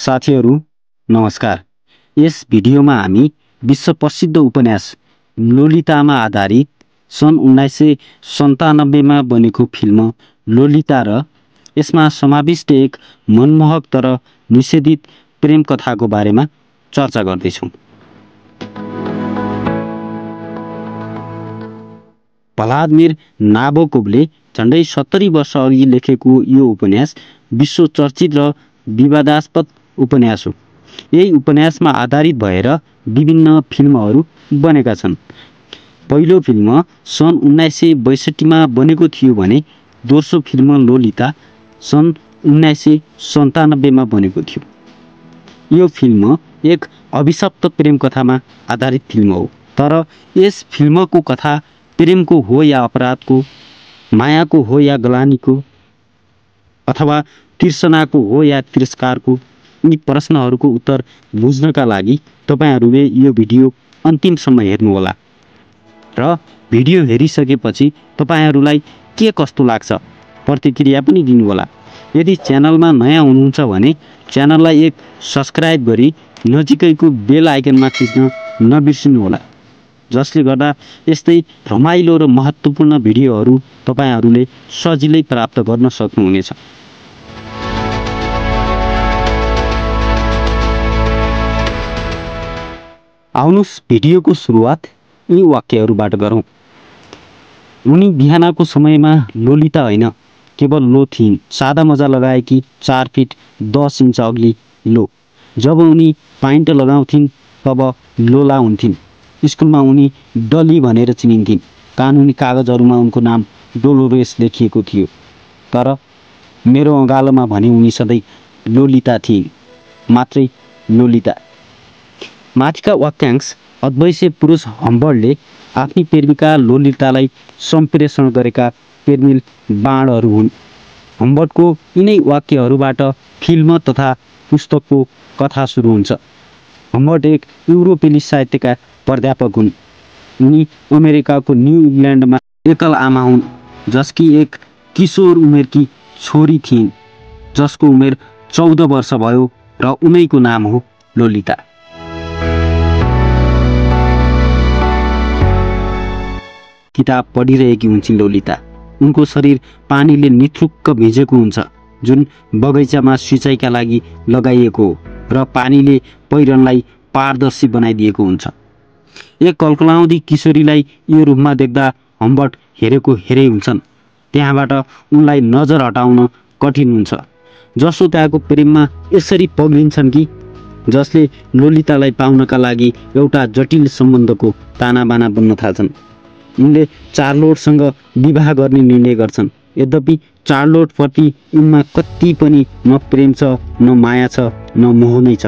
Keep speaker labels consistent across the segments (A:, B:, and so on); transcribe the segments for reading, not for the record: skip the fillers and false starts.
A: साथीहरू नमस्कार। यस भिडियोमा हामी विश्व प्रसिद्ध उपन्यास लोलितामा आधारित सन् 1997 मा बनेको फिल्म लोलिता र यसमा समाविष्ट एक मनमोहक तर निषेधित प्रेम कथाको बारेमा चर्चा गर्दैछौँ। भ्लादिमिर नाबोकोभले झन्डै 70 वर्ष अघि लेखेको यो उपन्यास विश्व चर्चित र विवादास्पद उपन्यास हो। यही उपन्यासमा आधारित भएर विभिन्न फिल्महरू बनेका छन्। पहिलो फिल्म सन् 1962 मा बनेको थियो भने दोस्रो फिल्म लोलिता सन् 1997 मा बनेको थियो। यो फिल्म एक अभिशप्त प्रेम कथामा आधारित फिल्म हो। तर यस फिल्मको कथा प्रेमको हो या अपराधको, मायाको हो या ग्लानीको, अथवा तृष्णाको हो या तिरस्कारको, यी प्रश्नहरूको उत्तर बुझ्नका लागि तपाईहरूले यो भिडियो अन्तिमसम्म हेर्नुहोला र भिडियो हेरिसकेपछि तपाईहरूलाई के कस्तो लाग्छ प्रतिक्रिया पनि दिनुहोला। यदि च्यानलमा नयाँ हुनुहुन्छ भने च्यानललाई एक सब्स्क्राइब गरी नजिकैको बेल आइकनमा थिच्न नबिर्सिनुहोला, जसले गर्दा यस्तै रमाइलो र महत्त्वपूर्ण भिडियोहरू तपाईहरूले सजिलै प्राप्त गर्न सक्नुहुनेछ। आउनुस् भिडियोको सुरुवात यी वाक्यहरूबाट गरौँ। उनी बिहानको समयमा लोलिता होइन, केवल लो थिइन्। सादा मजा लगाएकी 4 फिट 10 इन्च अग्ली लो। जब उनी पाइन्ट लगाउँथिन् तब लोला हुन्थिन्। स्कुलमा उनी डली भनेर चिनिन्थिन्। कानुनी कागजहरूमा उनको नाम डोलोरेस लेखिएको थियो। तर मेरो अँगालोमा भने उनी सधैँ लोलिता थिइन्, मात्रै लोलिता। माथिका वाक्यांश अद्वैत पुरुष हम्बर्टले आफ्नी प्रेमिका लोलितालाई सम्प्रेषण गरेका प्रेमिल बाणहरू हुन्। हम्बर्टको यिनै वाक्यहरूबाट फिल्म तथा पुस्तकको कथा सुरु हुन्छ। हम्बर्ट एक युरोपेली साहित्यका प्राध्यापक हुन्। उनी अमेरिकाको न्यू इङ्ल्यान्डमा एकल आमा हुन्, जसकी एक किशोर उमेरकी छोरी थिइन्, जसको उमेर 14 वर्ष भयो र उनैको नाम हो लोलिता। किताब पढिरहेकी हुन्छन् लोलिता। उनको शरीर पानीले निथुक्क भिजेको हुन्छ, जुन बगैँचामा सिँचाइका लागि लगाइएको हो र पानीले पहिरनलाई पारदर्शी बनाइदिएको हुन्छ। एक कलकलाउँदी किशोरीलाई यो रूपमा देख्दा हम्बर्ट हेरेको हेरै हुन्छन्। त्यहाँबाट उनलाई नजर हटाउन कठिन हुन्छ। जसोताको प्रेममा यसरी पग्लिन्छन् कि जसले लोलितालाई पाउनका लागि एउटा जटिल सम्बन्धको तानाबाना बन्न थाल्छन्। उनले चार्लोटसँग विवाह गर्ने निर्णय गर्छन्। यद्यपि चार्लोटप्रति उनमा कति पनि न प्रेम छ, न माया छ, न मोह नै छ।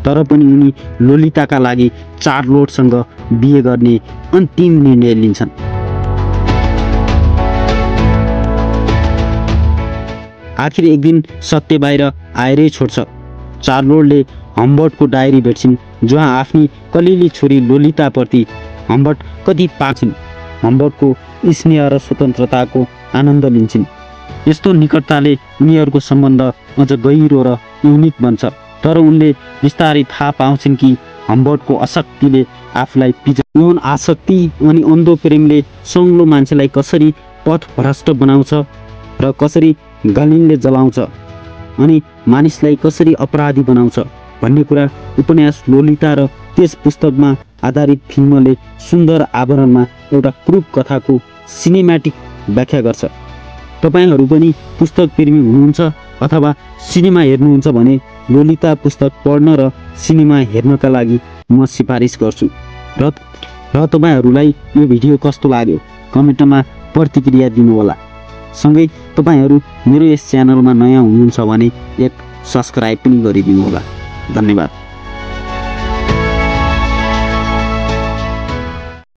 A: तर पनि उनी लोलिताका लागि चार्लोटसँग बिहे गर्ने अन्तिम निर्णय लिन्छन्। आखिर एक दिन सत्य बाहिर आएरै छोड्छ। चार्लोटले हम्बर्टको डायरी भेट्छिन्, जहाँ आफ्नी कलिली छोरी लोलिताप्रति हम्बर्ट कति पाछिन्। हम्बर्टको स्नेह र स्वतन्त्रताको आनन्द लिन्छन्। यस्तो निकटताले उनीहरूको सम्बन्ध अझ गहिरो र युनिक बन्छ। तर उनले बिस्तारै थाहा पाउँछन् कि हम्बर्टको आसक्तिले आफूलाई यौन आसक्ति अनि अन्धो प्रेमले सङ्लो मान्छेलाई कसरी पथभ्रष्ट बनाउँछ र कसरी गलिनले जलाउँछ अनि मानिसलाई कसरी अपराधी बनाउँछ भन्ने कुरा उपन्यास लोलिता र त्यस पुस्तकमा आधारित फिल्मले सुन्दर आवरणमा एउटा क्रूर कथाको सिनेम्याटिक व्याख्या गर्छ। तपाईहरू पनि पुस्तक प्रेमी हुनुहुन्छ अथवा सिनेमा हेर्नुहुन्छ भने लोलिता पुस्तक पढ्न र सिनेमा हेर्नका लागि म सिफारिस गर्छु। र तपाईहरूलाई यो भिडियो कस्तो लाग्यो कमेन्टमा प्रतिक्रिया दिनुहोला। सँगै तपाईहरू मेरो यस च्यानलमा नयाँ हुनुहुन्छ भने एक सब्स्क्राइब पनि गरिदिनुहोला। धन्यवाद।